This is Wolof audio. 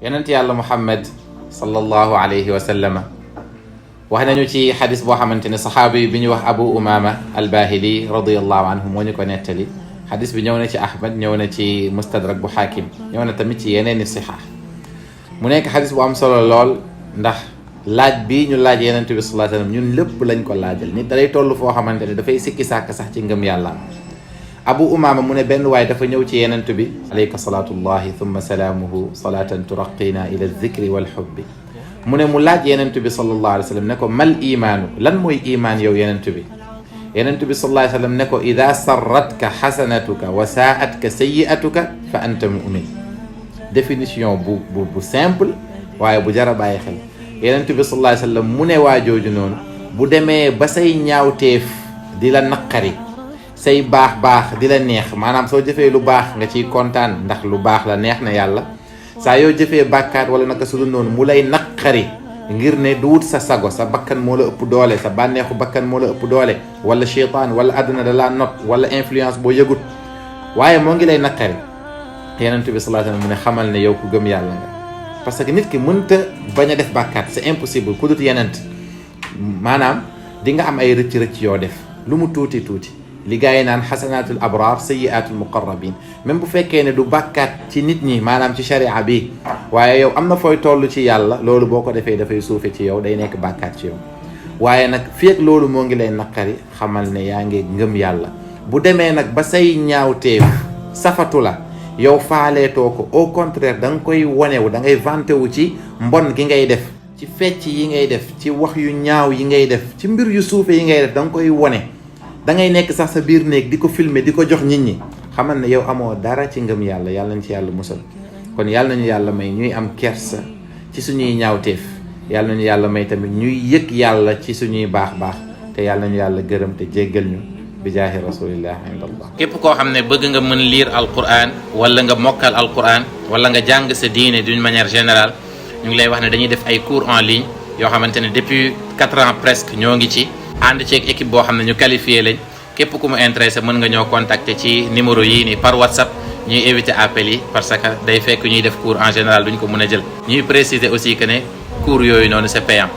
yonent yàlla Muhammad sallallahu alayhi wa sallama wax nañu ci xadis boo xamante ne saxaabi bi ñu wax Abu Umama al-Bahili radiyallahu anhu moo ñu ko nettali xadis bi ñëw na ci Ahmad ñëw na ci Mustadrak bu Hakim ñëw na tamit ci yeneeni sixaax mu nekk xadis bu am solo lool ndax laaj bi ñu laaj yonent bi sallallahu alayhi wa sallam ñun lépp lañ ko laajal nit da lay toll foo xamante ne dafay sikki sàkk sax ci ngëm yàlla. Abu Umama mu ne benn waay dafa ñëw ci yonent bi alayka salaatullahi thumma salaamuhu salaatan turaqina ila dhikri wal hubbi mu ne mu laaj yonent bi sallallahu alayhi wa sallam ne ko mal imaanu lan mooy imaan yow yonent bi yonent bi sallallahu alayhi wa sallam ne ko ida sarratka xasanatuka wa saatka sayyi'atuka fa anta mu'min. définition bu simple waaye bu jar a bàyyi xel yonent bi sallallahu alayhi wa sallam mu ne waa jooju noonu bu demee ba say ñaawteef di la naqari say baax di la neex maanaam soo jëfee lu baax nga ciy kontaan ndax lu baax la neex na yàlla saa yoo jëfee bàkkaat wala naka su dul noonu mu lay naqari ngir ne du wut sa sago sa bakkan moo la ëpp doole sa bànneexu bakkan moo la ëpp doole wala cheytaan wala àdduna da la not wala influence boo yëgut waaye moo ngi lay naqari yonent bi sallallahu alayhi wasallam mu ne xamal ne yow ku gëm yàlla nga parce que nit ki mënta bañ a def bàkkaat c'est impossible ku dut yonent maanaam di nga am ay rëcc-rëcc yoo def lu mu tuuti li gaa yi naan xasanaatul abraar sayyiaatul muqarrabin même bu fekkee ne du bàkkaat ci nit ñi maanaam ci sharia bi waaye yow am na fooy toll ci yàlla loolu boo ko defee dafay suufe ci yow day nekk bàkkaat ci yow waaye nag fii ak loolu moo ngi lay naqari xamal ne yaa ngi ngëm yàlla bu demee nag ba say ñaawteef safatu la yow faaleetoo ko au contraire da nga koy wanewu da ngay vanté wu ci mbon gi ngay def ci fecc yi ngay def ci wax yu ñaaw yi ngay def ci mbir yu suufe yi ngay def da nga koy wone da ngay nekk sax sa biir néeg di ko filmer di ko jox nit ñi xamal ne yow amoo dara ci ngëm yàlla yàlla nañ ci yàlla musal kon yàlla nañu yàlla may ñuy am kersa ci suñuy ñaawteef yàlla nañu yàlla may tamit ñuy yëg yàlla ci suñuy baax te yàlla nañu yàlla gërëm te jéggal ñu bi jaahi rasulillah indallah. képp koo xam ne bëgg nga mën lire alquran wala nga mokkal alquran wala nga jàng sa diine d'une manière générale ñu ngi lay wax ne dañuy def ay cours en ligne yoo xamante ne depuis 4 ans presque ñoo ngi ci. ànd ceeg équipe boo xam ne ñu qualifié lañ képp ku mu intéressé mën nga ñoo contacter ci numéro yii nii par WhatsApp ñuy éviter appel yi parce que day fekk ñuy def cours en général duñ ko mën a jël ñuy préciser aussi que ne cours yooyu noonu c'est payant.